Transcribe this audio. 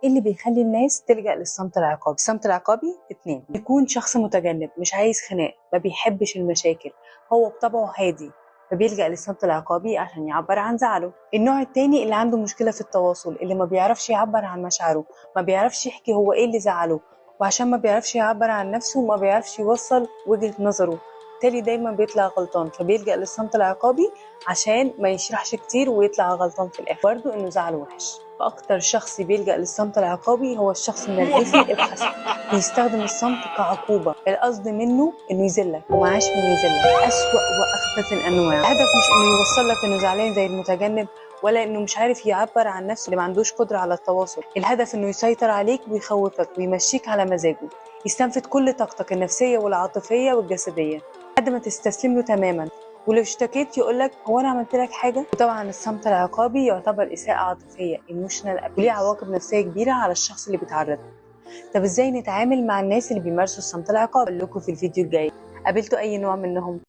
ايه اللي بيخلي الناس تلجأ للصمت العقابي؟ الصمت العقابي 2، يكون شخص متجنب، مش عايز خناق، ما بيحبش المشاكل، هو بطبعه هادي، فبيلجأ للصمت العقابي عشان يعبر عن زعله. النوع التاني اللي عنده مشكلة في التواصل، اللي ما بيعرفش يعبر عن مشاعره، ما بيعرفش يحكي هو ايه اللي زعله، وعشان ما بيعرفش يعبر عن نفسه ما بيعرفش يوصل وجهة نظره، بالتالي دايما بيطلع غلطان، فبيلجأ للصمت العقابي عشان ما يشرحش كتير ويطلع غلطان في الآخر، برضه إنه زعله وحش. فأكتر شخص بيلجأ للصمت العقابي هو الشخص النرجسي الحسد، بيستخدم الصمت كعقوبة، القصد منه إنه يذلك ومعاش من يذلك. أسوأ وأخبث الأنواع. الهدف مش إنه يوصل لك إنه زعلان زي المتجنب، ولا إنه مش عارف يعبر عن نفسه اللي ما عندوش قدرة على التواصل. الهدف إنه يسيطر عليك ويخوفك ويمشيك على مزاجه، يستنفذ كل طاقتك النفسية والعاطفية والجسدية لحد ما تستسلم له تماما، ولو اشتكيت يقولك هو انا عملت لك حاجة. وطبعا الصمت العقابي يعتبر اساءه عاطفية emotional abuse، وليه عواقب نفسية كبيرة على الشخص اللي بيتعرض. طب ازاي نتعامل مع الناس اللي بيمارسوا الصمت العقابي؟ اقول لكم في الفيديو الجاي. قابلتوا اي نوع منهم؟